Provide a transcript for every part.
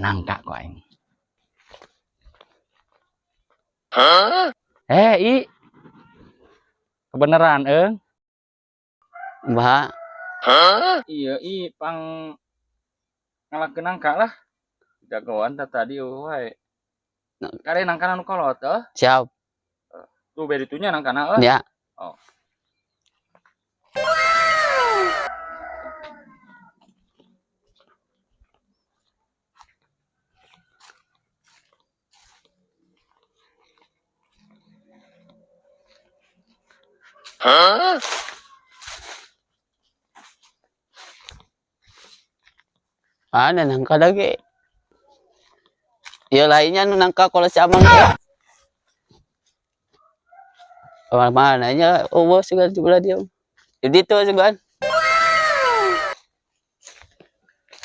Nangka ku aing. Eh, I. Kebeneran, eung. Mbah. Iya, I, pang ngalakeun nangka lah. Jagoan tah tadi wae. Kare nangkana nu kolot eh. Siap. Tuh be ditunya nangkana eh. Ya. Oh. Ada nangka lagi. Ya lainnya nu nangka kalau si Amang teh. Mana nya oh sugan sebelah dia. Jadi itu sugan.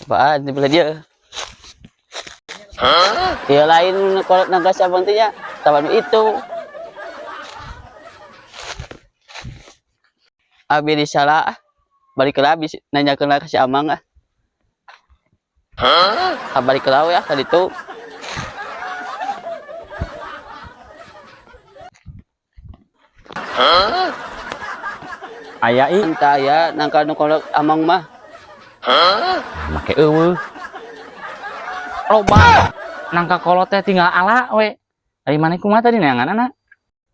Apaan sebelah dia? Ya lain kalau nangka si Amang teh nya, taman itu. Abi disalah, balik ke habis nanya ke si Amang ah. Ah, balik ke laut ya tadi itu. Aya I. Entah ya nangka nu kolot Amang mah. Make eueuh. Loba nangka kolot teh tinggal ala we. Ari maneh kumaha tadi neanganana?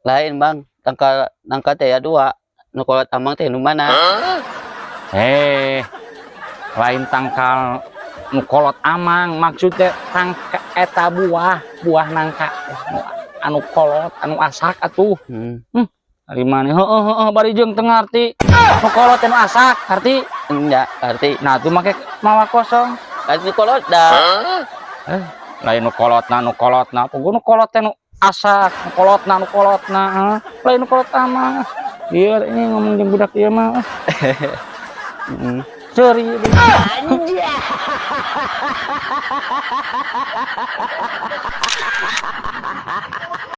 Lain bang, nangka nangka teh ya dua. Nu kolot Amang teh nu mana? Eh, lain tangkal nu kolot Amang, maksudnya tangka eta buah, buah nangka anu kolot, anu asak atuh. Ari maneh heueuh heueuh bari jeung teu ngarti. Nu kolot teh nu asak, ngarti? Enggak, ngarti. Nah, tuh make mawa kosong. Lain nu kolot dah. Lain nu kolotna, nu kolotna. Puguh nu kolot teh nu asak, nu kolotna, nu kolotna. Lain nu kolot Amang. Iya, ini ngomong jeung budak ieu mah. Seuri. Anjay.